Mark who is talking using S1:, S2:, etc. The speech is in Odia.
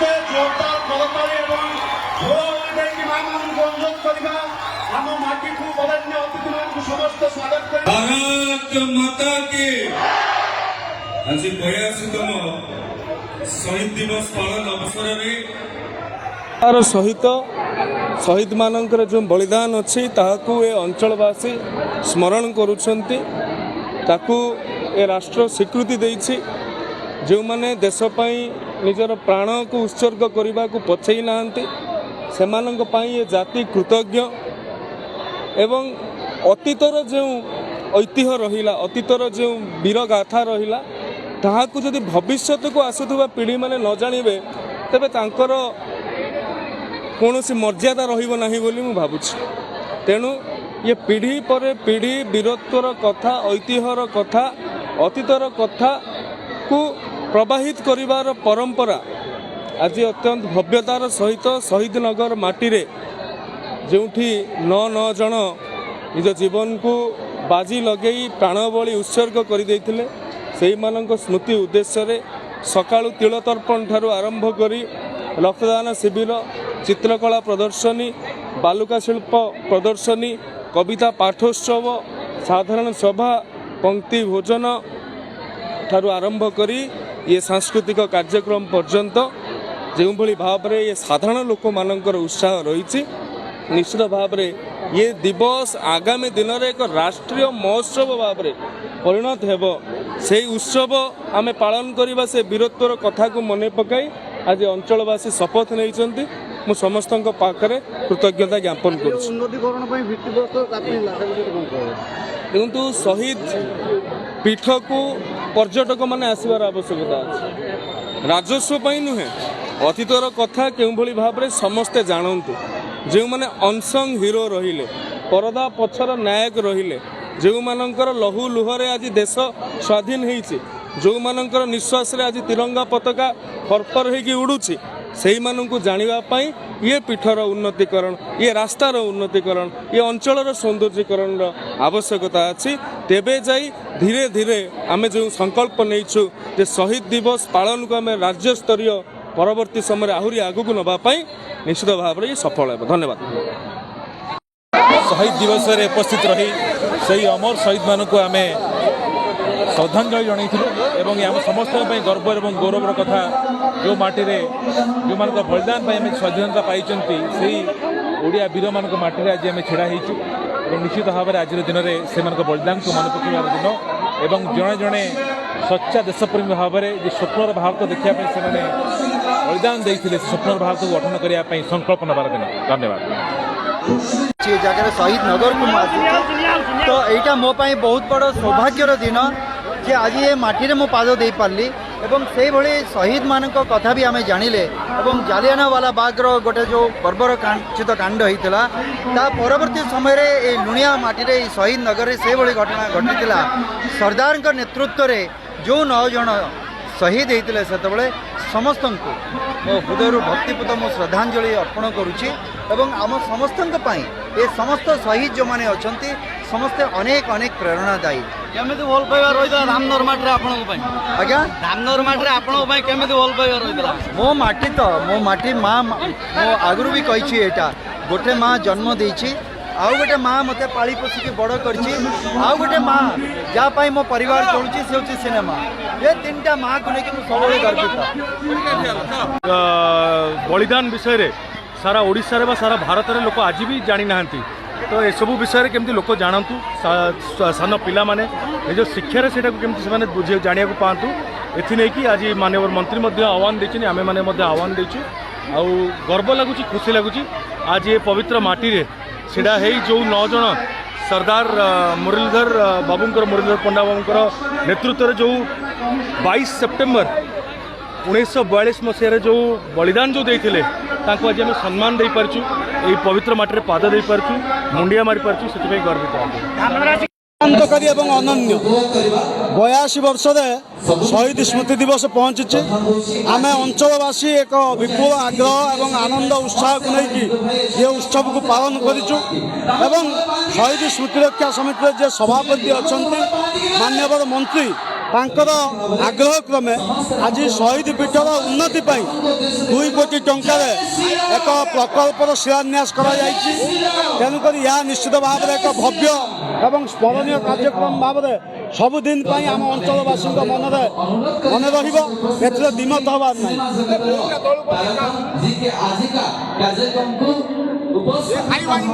S1: ସମସ୍ତେ ଜୋରଦାର କରତାଳି ଏବଂ ହୁଳହୁଳି ଦେଇକି ମା ମାନଙ୍କୁ ଅନୁରୋଧ କରିବା, ଆମ ମାଟିକୁ ବରେଣ୍ୟ ଅତିଥିମାନଙ୍କୁ ସମସ୍ତେ ସ୍ୱାଗତ କରିବା।
S2: ଭାରତ ମାତା କି! ଆଜି 82ତମ ଶହୀଦ ଦିବସ ପାଳନ ଅବସରରେ
S3: ତାର ସହିତ ଶହୀଦମାନଙ୍କର ଯେଉଁ ବଳିଦାନ ଅଛି, ତାହାକୁ ଏ ଅଞ୍ଚଳବାସୀ ସ୍ମରଣ କରୁଛନ୍ତି। ତାକୁ ଏ ରାଷ୍ଟ୍ର ସ୍ୱୀକୃତି ଦେଇଛି। ଯେଉଁମାନେ ଦେଶ ପାଇଁ ନିଜର ପ୍ରାଣକୁ ଉତ୍ସର୍ଗ କରିବାକୁ ପଛେଇ ନାହାନ୍ତି, ସେମାନଙ୍କ ପାଇଁ ଏ ଜାତି କୃତଜ୍ଞ। ଏବଂ ଅତୀତର ଯେଉଁ ଐତିହ୍ୟ ରହିଲା, ଅତୀତର ଯେଉଁ ବୀରଗାଥା ରହିଲା, ତାହାକୁ ଯଦି ଭବିଷ୍ୟତକୁ ଆସୁଥିବା ପିଢ଼ିମାନେ ନ ଜାଣିବେ, ତେବେ ତାଙ୍କର କୌଣସି ମର୍ଯ୍ୟାଦା ରହିବ ନାହିଁ ବୋଲି ମୁଁ ଭାବୁଛି। ତେଣୁ ଇଏ ପିଢ଼ି ପରେ ପିଢ଼ି ବୀରତ୍ୱର କଥା, ଐତିହ୍ୟର କଥା, ଅତୀତର କଥାକୁ ପ୍ରବାହିତ କରିବାର ପରମ୍ପରା ଆଜି ଅତ୍ୟନ୍ତ ଭବ୍ୟତାର ସହିତ ଶହୀଦ ନଗର ମାଟିରେ, ଯେଉଁଠି ନଅ ନଅ ଜଣ ନିଜ ଜୀବନକୁ ବାଜି ଲଗେଇ ପ୍ରାଣବଳି ଉତ୍ସର୍ଗ କରିଦେଇଥିଲେ, ସେଇମାନଙ୍କ ସ୍ମୃତି ଉଦ୍ଦେଶ୍ୟରେ ସକାଳୁ ତିଳତର୍ପଣ ଠାରୁ ଆରମ୍ଭ କରି ରକ୍ତଦାନ ଶିବିର, ଚିତ୍ରକଳା ପ୍ରଦର୍ଶନୀ, ବାଲୁକା ଶିଳ୍ପ ପ୍ରଦର୍ଶନୀ, କବିତା ପାଠୋତ୍ସବ, ସାଧାରଣ ସଭା, ପଙ୍କ୍ତି ଭୋଜନ ଠାରୁ ଆରମ୍ଭ କରି ଇଏ ସାଂସ୍କୃତିକ କାର୍ଯ୍ୟକ୍ରମ ପର୍ଯ୍ୟନ୍ତ ଯେଉଁଭଳି ଭାବରେ ଇଏ ସାଧାରଣ ଲୋକମାନଙ୍କର ଉତ୍ସାହ ରହିଛି, ନିଶ୍ଚିତ ଭାବରେ ଇଏ ଦିବସ ଆଗାମୀ ଦିନରେ ଏକ ରାଷ୍ଟ୍ରୀୟ ମହୋତ୍ସବ ଭାବରେ ପରିଣତ ହେବ। ସେଇ ଉତ୍ସବ ଆମେ ପାଳନ କରିବା, ସେ ବୀରତ୍ୱର କଥାକୁ ମନେ ପକାଇ ଆଜି ଅଞ୍ଚଳବାସୀ ଶପଥ ନେଇଛନ୍ତି। ମୁଁ ସମସ୍ତଙ୍କ ପାଖରେ କୃତଜ୍ଞତା ଜ୍ଞାପନ କରୁଛି।
S1: ଉନ୍ନତିକରଣ ପାଇଁ ଭିତ୍ତିପ୍ରସ୍ତର ସ୍ଥାପନ ହେଲା, ସେ ବିଷୟରେ କଣ କହିବେ?
S3: ଦେଖନ୍ତୁ, ଶହୀଦ ପୀଠକୁ ପର୍ଯ୍ୟଟକମାନେ ଆସିବାର ଆବଶ୍ୟକତା ଅଛି। ରାଜସ୍ୱ ପାଇଁ ନୁହେଁ, ଅତୀତର କଥା କେଉଁଭଳି ଭାବରେ ସମସ୍ତେ ଜାଣନ୍ତୁ। ଯେଉଁମାନେ ଅନସଙ୍ଗ ହିରୋ ରହିଲେ, ପରଦା ପଛର ନାୟକ ରହିଲେ, ଯେଉଁମାନଙ୍କର ଲହୁ ଲୁହରେ ଆଜି ଦେଶ ସ୍ୱାଧୀନ ହେଇଛି, ଯେଉଁମାନଙ୍କର ନିଶ୍ୱାସରେ ଆଜି ତିରଙ୍ଗା ପତାକା ଫରଫର ହେଇକି ଉଡ଼ୁଛି, ସେଇମାନଙ୍କୁ ଜାଣିବା ପାଇଁ ଇଏ ପୀଠର ଉନ୍ନତିକରଣ, ଇଏ ରାସ୍ତାର ଉନ୍ନତିକରଣ, ଇଏ ଅଞ୍ଚଳର ସୌନ୍ଦର୍ଯ୍ୟକରଣର ଆବଶ୍ୟକତା ଅଛି। ତେବେ ଯାଇ ଧୀରେ ଧୀରେ ଆମେ ଯେଉଁ ସଂକଳ୍ପ ନେଇଛୁ ଯେ ଶହୀଦ ଦିବସ ପାଳନକୁ ଆମେ ରାଜ୍ୟସ୍ତରୀୟ ପରବର୍ତ୍ତୀ ସମୟରେ ଆହୁରି ଆଗକୁ ନେବା ପାଇଁ, ନିଶ୍ଚିତ ଭାବରେ ଇଏ ସଫଳ ହେବ। ଧନ୍ୟବାଦ।
S4: ଶହୀଦ ଦିବସରେ ଉପସ୍ଥିତ ରହି ସେଇ ଅମର ଶହୀଦମାନଙ୍କୁ ଆମେ ଶ୍ରଦ୍ଧାଞ୍ଜଳି ଜଣାଇଥିଲୁ ଏବଂ ଆମ ସମସ୍ତଙ୍କ ପାଇଁ ଗର୍ବ ଏବଂ ଗୌରବର କଥା, ଯେଉଁ ମାଟିରେ ଯେଉଁମାନଙ୍କ ବଳିଦାନ ପାଇଁ ଆମେ ସ୍ୱାଧୀନତା ପାଇଛନ୍ତି, ସେଇ ଓଡ଼ିଆ ବୀରମାନଙ୍କ ମାଟିରେ ଆଜି ଆମେ ଛିଡ଼ା ହେଇଛୁ। ଏବଂ ନିଶ୍ଚିତ ଭାବରେ ଆଜିର ଦିନରେ ସେମାନଙ୍କ ବଳିଦାନକୁ ମନେ ପକାଇବାର ଦିନ ଏବଂ ଜଣେ ଜଣେ ସଚ୍ଚା ଦେଶପ୍ରେମୀ ଭାବରେ ଯେ ସ୍ୱପ୍ନର ଭାରତ ଦେଖିବା ପାଇଁ ସେମାନେ ବଳିଦାନ ଦେଇଥିଲେ, ସେ ସ୍ୱପ୍ନର ଭାରତକୁ ଗଠନ କରିବା ପାଇଁ ସଂକଳ୍ପ ନେବାର ଦିନ। ଧନ୍ୟବାଦ।
S5: ଏ ଜାଗାରେ ଶହୀଦ ନଗରକୁ ମୁଁ ଆସିଛି ତ ଏଇଟା ମୋ ପାଇଁ ବହୁତ ବଡ଼ ସୌଭାଗ୍ୟର ଦିନ ଯେ ଆଜି ଏ ମାଟିରେ ମୁଁ ପାଦ ଦେଇପାରିଲି ଏବଂ ସେଇଭଳି ଶହୀଦମାନଙ୍କ କଥା ବି ଆମେ ଜାଣିଲେ। ଏବଂ ଜାଲିଆନାୱାଲା ବାଗର ଗୋଟେ ଯେଉଁ ବର୍ବର କାଞ୍ଚିତ କାଣ୍ଡ ହେଇଥିଲା, ତା ପରବର୍ତ୍ତୀ ସମୟରେ ଏଇ ଲୁଣିଆ ମାଟିରେ, ଏଇ ଶହୀଦ ନଗରରେ ସେଇଭଳି ଘଟଣା ଘଟିଥିଲା। ସର୍ଦ୍ଦାରଙ୍କ ନେତୃତ୍ୱରେ ଯେଉଁ ନଅ ଜଣ ଶହୀଦ ହେଇଥିଲେ ସେତେବେଳେ, ସମସ୍ତଙ୍କୁ ମୋ ହୃଦୟରୁ ଭକ୍ତିପୂତ ମୁଁ ଶ୍ରଦ୍ଧାଞ୍ଜଳି ଅର୍ପଣ କରୁଛି। ଏବଂ ଆମ ସମସ୍ତଙ୍କ ପାଇଁ ଏ ସମସ୍ତ ଶହୀଦ ଯେଉଁମାନେ ଅଛନ୍ତି, ସମସ୍ତେ ଅନେକ ଅନେକ ପ୍ରେରଣାଦାୟୀ।
S6: କେମିତି ଭଲ ପାଇବା ରହିଥିଲା ଧାମନଗର ମାଟିରେ ଆପଣଙ୍କ ପାଇଁ?
S5: ଆଜ୍ଞା?
S6: ଧାମନଗର ମାଟିରେ ଆପଣଙ୍କ ପାଇଁ କେମିତି ଭଲ ପାଇବା ରହିଥିଲା?
S5: ମୋ ମାଟି ତ ମୋ ମାଟି ମା। ମୁଁ ଆଗରୁ ବି କହିଛି, ଏଇଟା ଗୋଟେ ମା ଜନ୍ମ ଦେଇଛି, ଆଉ ଗୋଟେ ମା ମୋତେ ପାଳି ପୋଷିକି ବଡ଼ କରିଛି, ଆଉ ଗୋଟେ ମା ଯାହା ପାଇଁ ମୋ ପରିବାର ଚଳୁଛି, ସେ ହେଉଛି ସିନେମା। ଏ ତିନିଟା ମାକୁ ନେଇକି ମୁଁ ସବୁବେଳେ ଗର୍ବିତ।
S7: ବଳିଦାନ ବିଷୟରେ ସାରା ଓଡ଼ିଶାରେ ବା ସାରା ଭାରତରେ ଲୋକ ଆଜି ବି ଜାଣିନାହାନ୍ତି। ତ ଏସବୁ ବିଷୟରେ କେମିତି ଲୋକ ଜାଣନ୍ତୁ, ସାନ ପିଲାମାନେ ନିଜ ଶିକ୍ଷାରେ ସେଇଟାକୁ କେମିତି ସେମାନେ ବୁଝି ଜାଣିବାକୁ ପାଆନ୍ତୁ, ଏଥିନେଇକି ଆଜି ମାନ୍ୟବର ମନ୍ତ୍ରୀ ମଧ୍ୟ ଆହ୍ୱାନ ଦେଇଛନ୍ତି, ଆମେମାନେ ମଧ୍ୟ ଆହ୍ୱାନ ଦେଇଛୁ। ଆଉ ଗର୍ବ ଲାଗୁଛି, ଖୁସି ଲାଗୁଛି, ଆଜି ଏ ପବିତ୍ର ମାଟିରେ ଛିଡ଼ା ହେଇ ଯେଉଁ ନଅ ଜଣ ସର୍ଦ୍ଦାର ମୁରଲୀଧର ବାବୁଙ୍କର, ମୁରଲୀଧର ପଣ୍ଡା ବାବୁଙ୍କର ନେତୃତ୍ୱରେ ଯେଉଁ 22 ସେପ୍ଟେମ୍ବର 1942 ମସିହାରେ ଯେଉଁ ବଳିଦାନ ଯେଉଁ ଦେଇଥିଲେ, ତାଙ୍କୁ ଆଜି ଆମେ ସମ୍ମାନ ଦେଇପାରିଛୁ, ଏଇ ପବିତ୍ର ମାଟିରେ ପାଦ ଦେଇପାରିଛୁ, ମୁଣ୍ଡିଆ ମାରିପାରିଛୁ, ସେଥିପାଇଁ ଗର୍ବିତ।
S1: ଯୁଗାନ୍ତକାରୀ ଏବଂ ଅନନ୍ୟ 82 ବର୍ଷରେ ଶହୀଦ ସ୍ମୃତି ଦିବସ ପହଞ୍ଚିଛି। ଆମେ ଅଞ୍ଚଳବାସୀ ଏକ ବିପୁଳ ଆଗ୍ରହ ଏବଂ ଆନନ୍ଦ ଉତ୍ସାହକୁ ନେଇକି ଏ ଉତ୍ସବକୁ ପାଳନ କରିଛୁ। ଏବଂ ଶହୀଦ ସ୍ମୃତିରକ୍ଷା ସମିତିର ଯିଏ ସଭାପତି ଅଛନ୍ତି, ମାନ୍ୟବର ମନ୍ତ୍ରୀ ତାଙ୍କର ଆଗ୍ରହ କ୍ରମେ ଆଜି ଶହୀଦ ପୀଠର ଉନ୍ନତି ପାଇଁ 2 କୋଟି ଟଙ୍କାରେ ଏକ ପ୍ରକଳ୍ପର ଶିଳାନ୍ୟାସ କରାଯାଇଛି। ତେଣୁକରି ଏହା ନିଶ୍ଚିତ ଭାବରେ ଏକ ଭବ୍ୟ ଏବଂ ସ୍ମରଣୀୟ କାର୍ଯ୍ୟକ୍ରମ ଭାବରେ ସବୁଦିନ ପାଇଁ ଆମ ଅଞ୍ଚଳବାସୀଙ୍କ ମନରେ ମନେ ରହିବ। ଏଥିରେ ଦ୍ୱିମତ ହେବାର ନାହିଁ।
S8: ଆଜିକା କାର୍ଯ୍ୟକ୍ରମକୁ ଉପସ୍ଥାପନ